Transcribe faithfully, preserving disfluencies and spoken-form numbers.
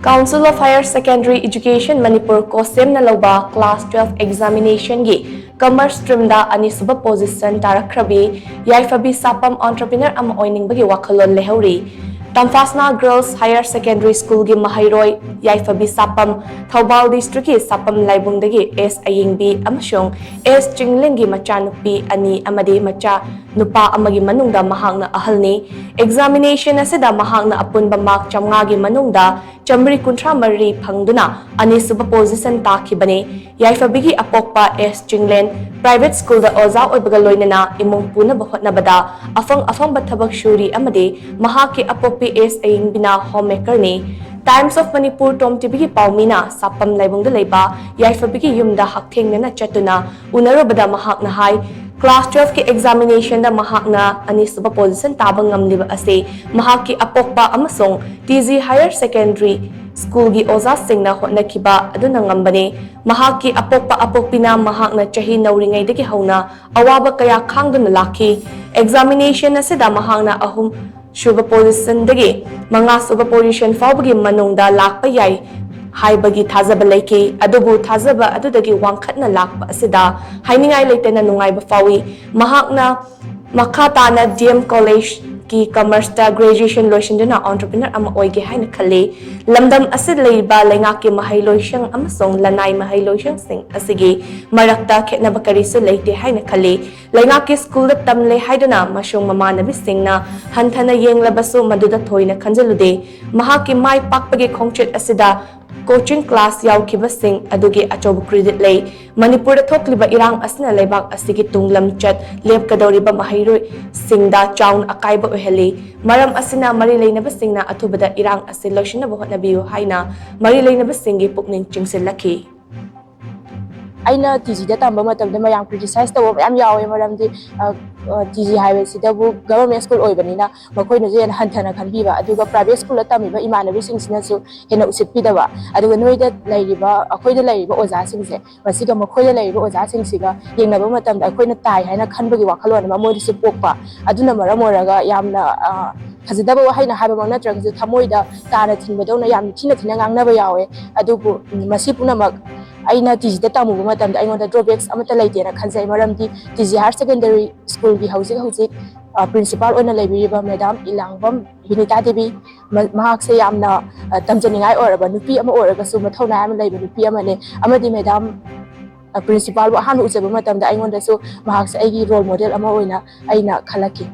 Council of Higher Secondary Education Manipur, ꯀꯣꯁꯦꯝꯅ ꯂꯧꯕ class twelve examination ꯒꯤ commerce stream ꯗ ꯑꯅꯤꯁꯨꯕ position ꯇꯥꯔꯛꯈ꯭ꯔꯕꯤ ꯌꯥꯏꯐꯕꯤ ꯁꯥꯄꯝ entrepreneur ꯑꯃ ꯑꯣꯏꯅꯤꯡꯕꯒꯤ ꯋꯥꯈꯜꯂꯣꯟ ꯂꯩꯍꯧꯔꯤ꯫ ꯇꯝꯐꯥꯁꯅꯥ Girls Higher Secondary School ꯒꯤ ꯃꯍꯩꯔꯣꯏ ꯌꯥꯏꯐꯕꯤ ꯁꯥꯄꯝ, ꯊꯧꯕꯥꯜ district ꯀꯤ ꯁꯥꯄꯝ ꯂꯥꯏꯕꯨꯡꯗꯒꯤ ꯑꯦꯁ ꯑꯌꯤꯡꯕꯤ ꯑꯃꯁꯨꯡ ꯑꯦꯁ ꯆꯤꯡꯂꯦꯟꯒꯤ ꯃꯆꯥꯅꯨꯄꯤ ꯑꯅꯤ ꯑꯃꯗꯤ ꯃꯆꯥ ꯅꯨꯄꯥ ꯑꯃꯒꯤ ꯃꯅꯨꯡꯗ ꯃꯍꯥꯛꯅ ꯑꯍꯜꯅꯤ꯫ Examination ꯑꯁꯤꯗ ꯃꯍꯥꯛꯅ ꯑꯄꯨꯟꯕ mark ꯆꯥꯝꯃꯉꯥꯒꯤ ꯃꯅꯨꯡꯗ ꯆꯥꯃꯔꯤ ꯀꯨꯟꯊ꯭ꯔꯥ ꯃꯔꯤ ꯐꯪꯗꯨꯅ ꯑꯅꯤꯁꯨꯕ position ꯇꯥꯈꯤꯕꯅꯤ꯫ ꯌꯥꯏꯐꯕꯤꯒꯤ ꯑꯄꯣꯛꯄ ꯑꯦꯁ ꯆꯤꯡꯂꯦꯟ private school ꯗ ꯑꯣꯖꯥ ꯑꯣꯏꯕꯒ ꯂꯣꯏꯅꯅ ꯏꯃꯨꯡ ꯄꯨꯅꯕ ꯍꯣꯠꯅꯕꯗ ꯑꯐꯪ ꯑꯐꯪꯕ ꯊꯕꯛ ꯁꯨꯔꯤ ꯑꯃꯗꯤ ꯃꯍꯥꯛꯀꯤ ꯑꯄꯣꯛꯄꯤ ꯑꯦꯁ ꯑꯌꯤꯡꯕꯤꯅ home maker ꯅꯤ꯫ Times of Manipur ꯇꯣꯝ ꯇꯤꯚꯤꯒꯤ ꯄꯥꯎꯃꯤꯅ ꯁꯥꯄꯝ ꯂꯥꯏꯕꯨꯡꯗ ꯂꯩꯕ ꯌꯥꯏꯐꯕꯤꯒꯤ ꯌꯨꯝꯗ ꯍꯛꯊꯦꯡꯅꯅ ꯆꯠꯇꯨꯅ ꯎꯅꯔꯨꯕꯗ ꯃꯍꯥꯛꯅ ꯍꯥꯏ, class twelve ꯀꯤ examination ꯗ ꯃꯍꯥꯛꯅ ꯑꯅꯤꯁꯨꯕ position ꯇꯥꯕ ꯉꯝꯂꯤꯕ ꯑꯁꯤ ꯃꯍꯥꯛꯀꯤ ꯑꯄꯣꯛꯄ ꯑꯃꯁꯨꯡ T G Higher Secondary School ꯒꯤ ꯑꯣꯖꯥꯁꯤꯡꯅ ꯍꯣꯠꯅꯈꯤꯕ ꯑꯗꯨꯅ ꯉꯝꯕꯅꯤ꯫ ꯃꯍꯥꯛꯀꯤ ꯑꯄꯣꯛꯄ ꯑꯄꯣꯛꯄꯤꯅ ꯃꯍꯥꯛꯅ ꯆꯍꯤ ꯅꯧꯔꯤꯉꯩꯗꯒꯤ ꯍꯧꯅ ꯑꯋꯥꯕ ꯀꯌꯥ ꯈꯥꯡꯗꯨꯅ ꯂꯥꯛꯈꯤ꯫ Examination ꯑꯁꯤꯗ ꯃꯍꯥꯛꯅ ꯑꯍꯨꯝ ꯁꯨꯕ position ꯗꯒꯤ ꯃꯉꯥ ꯁꯨꯕ position ꯐꯥꯎꯕꯒꯤ ꯃꯅꯨꯡꯗ ꯂꯥꯛꯄ ꯌꯥꯏ ꯍꯥꯏꯕꯒꯤ ꯊꯥꯖꯕ ꯂꯩꯈꯤ꯫ ꯑꯗꯨꯕꯨ ꯊꯥꯖꯕ ꯑꯗꯨꯗꯒꯤ ꯋꯥꯡꯈꯠꯅ ꯂꯥꯛꯄ ꯑꯁꯤꯗ ꯍꯥꯏꯅꯤꯡꯉꯥꯏ ꯂꯩꯇꯅ ꯅꯨꯡꯉꯥꯏꯕ ꯐꯥꯎꯏ꯫ ꯃꯍꯥꯛꯅ ꯃꯈꯥ ꯇꯥꯅ ꯗꯤ ꯑꯦꯝ College ꯀꯤ commerce ꯇ graduation ꯂꯣꯏꯁꯤꯟꯗꯨꯅ entrepreneur ꯑꯃ ꯑꯣꯏꯒꯦ ꯍꯥꯏꯅ ꯈꯜꯂꯤ꯫ ꯂꯝꯗꯝ ꯑꯁꯤꯗ ꯂꯩꯔꯤꯕ ꯂꯩꯉꯥꯛꯀꯤ ꯃꯍꯩꯂꯣꯏꯁꯪ ꯑꯃꯁꯨꯡ ꯂꯅꯥꯏ ꯃꯍꯩꯂꯣꯏꯁꯪꯁꯤꯡ ꯑꯁꯤꯒꯤ ꯃꯔꯛꯇ ꯈꯦꯠꯅꯕ ꯀꯔꯤꯁꯨ ꯂꯩꯇꯦ ꯍꯥꯏꯅ ꯈꯜꯂꯤ꯫ ꯂꯩꯉꯥꯛꯀꯤ school ꯗ ꯇꯝꯂꯦ ꯍꯥꯏꯗꯨꯅ ꯃꯁꯨꯡ ꯃꯃꯥꯟꯅꯕꯤꯁꯤꯡꯅ ꯍꯟꯊꯅ ꯌꯦꯡꯂꯕꯁꯨ ꯃꯗꯨꯗ ꯊꯣꯏꯅ ꯈꯟꯖꯤꯜꯂꯨꯗꯦ꯫ ꯃꯍꯥꯛꯀꯤ ꯃꯥꯏ ꯄꯥꯛꯄꯒꯤ ꯈꯣꯡꯆꯠ ꯑꯁꯤꯗ coaching class ꯌꯥꯎꯈꯤꯕꯁꯤꯡ ꯑꯗꯨꯒꯤ ꯑꯆꯧꯕ credit ꯂꯩ꯫ ꯃꯅꯤꯄꯨꯔꯗ ꯊꯣꯛꯂꯤꯕ ꯏꯔꯥꯡ ꯑꯁꯤꯅ ꯂꯩꯕꯥꯛ ꯑꯁꯤꯒꯤ ꯇꯨꯡꯂꯝꯆꯠ ꯂꯦꯞꯀꯗꯧꯔꯤꯕ ꯃꯍꯩꯔꯣꯏꯁꯤꯡꯗ ꯆꯥꯎꯅ ꯑꯀꯥꯏꯕ ꯑꯣꯏꯍꯜꯂꯤ꯫ ꯃꯔꯝ ꯑꯁꯤꯅ ꯃꯔꯤ ꯂꯩꯅꯕꯁꯤꯡꯅ ꯑꯊꯨꯕꯗ ꯏꯔꯥꯡ ꯑꯁꯤ ꯂꯣꯏꯁꯤꯟꯅꯕ ꯍꯣꯠꯅꯕꯤꯌꯨ ꯍꯥꯏꯅ ꯃꯔꯤ ꯂꯩꯅꯕꯁꯤꯡꯒꯤ ꯄꯨꯛꯅꯤꯡ ꯆꯤꯡꯁꯤꯜꯂꯛꯈꯤ꯫ ꯑꯩꯅ ꯇꯤ ꯖꯤꯗ ꯇꯝꯕ ꯃꯇꯝꯗ ꯃꯌꯥꯝ criticize ꯇꯧꯕ ꯃꯌꯥꯝ ꯌꯥꯎꯋꯦ꯫ ꯃꯔꯝꯗꯤ ꯇꯤ ꯖꯤ ꯍꯥꯏꯕꯁꯤꯗꯕꯨ government school ꯑꯣꯏꯕꯅꯤꯅ ꯃꯈꯣꯏꯅꯁꯨ ꯍꯦꯟꯅ ꯍꯟꯊꯅ ꯈꯟꯕꯤꯕ, ꯑꯗꯨꯒ private school ꯗ ꯇꯝꯃꯤꯕ ꯏꯃꯥꯟꯅꯕꯤꯁꯤꯡꯁꯤꯅꯁꯨ ꯍꯦꯟꯅ ꯎꯁꯤꯠꯄꯤꯗꯕ, ꯑꯗꯨꯒ ꯅꯣꯏꯗ ꯂꯩꯔꯤꯕ, ꯑꯩꯈꯣꯏꯗ ꯂꯩꯔꯤꯕ ꯑꯣꯖꯥꯁꯤꯡꯁꯦ, ꯃꯁꯤꯒ ꯃꯈꯣꯏꯗ ꯂꯩꯔꯤꯕ ꯑꯣꯖꯥꯁꯤꯡꯁꯤꯒ ꯌꯦꯡꯅꯕ ꯃꯇꯝꯗ ꯑꯩꯈꯣꯏꯅ ꯇꯥꯏ ꯍꯥꯏꯅ ꯈꯟꯕꯒꯤ ꯋꯥꯈꯜꯂꯣꯟ ꯑꯃ ꯃꯣꯏꯗꯁꯨ ꯄꯣꯛꯄ꯫ ꯑꯗꯨꯅ ꯃꯔꯝ ꯑꯣꯏꯔꯒ ꯌꯥꯝꯅ, ꯑ, ꯐꯖꯗꯕ ꯋꯥꯍꯩꯅ ꯍꯥꯏꯕꯃꯛ ꯅꯠꯇ꯭ꯔꯒꯁꯨ ꯊꯃꯣꯏꯗ ꯇꯥꯅ ꯊꯤꯟꯕꯗꯧꯅ ꯌꯥꯝ ꯊꯤꯅ ꯊꯤꯅ ꯉꯥꯡꯅꯕ ꯌꯥꯎꯋꯦ꯫ ꯑꯗꯨꯕꯨ ꯎꯝ, ꯃꯁꯤ ꯄꯨꯝꯅꯃꯛ ꯑꯩꯅ ꯇꯤ ꯖꯤꯗ ꯇꯝꯃꯨꯕ ꯃꯇꯝꯗ ꯑꯩꯉꯣꯟꯗ ꯗ꯭ꯔꯣꯕꯦꯛꯁ ꯑꯃꯠꯇ ꯂꯩꯇꯦꯅ ꯈꯟꯖꯩ꯫ ꯃꯔꯝꯗꯤ ꯇꯤ ꯖꯤ ꯍꯥꯌꯔ ꯁꯦꯀꯦꯟꯗꯔꯤ ꯁ꯭ꯀꯨꯜꯒꯤ ꯍꯧꯖꯤꯛ ꯍꯧꯖꯤꯛ ꯄ꯭ꯔꯤꯟꯁꯤꯄꯥꯜ ꯑꯣꯏꯅ ꯂꯩꯕꯤꯔꯤꯕ ꯃꯦꯗꯥꯝ ꯏꯂꯥꯡꯕꯝ ꯕꯤꯅꯤꯇꯥ ꯗꯦꯕꯤ, ꯃ- ꯃꯍꯥꯛꯁꯦ ꯌꯥꯝꯅ ꯑ, ꯇꯝꯖꯅꯤꯡꯉꯥꯏ ꯑꯣꯏꯔꯕ, ꯅꯨꯄꯤ ꯑꯃ ꯑꯣꯏꯔꯒꯁꯨ ꯃꯊꯧꯅꯥ ꯌꯥꯝꯅ ꯂꯩꯕ ꯅꯨꯄꯤ ꯑꯃꯅꯦ꯫ ꯑꯃꯗꯤ ꯃꯦꯗꯥꯝ ꯄ꯭ꯔꯤꯟꯁꯤꯄꯥꯜꯕꯨ ꯑꯍꯥꯟꯕ ꯎꯖꯕ ꯃꯇꯝꯗ ꯑꯩꯉꯣꯟꯗꯁꯨ ꯃꯍꯥꯛꯁꯦ ꯑꯩꯒꯤ ꯔꯣꯜ ꯃꯣꯗꯦꯜ ꯑꯃ ꯑꯣꯏꯅ ꯑꯩꯅ ꯈꯜꯂꯛꯈꯤ꯫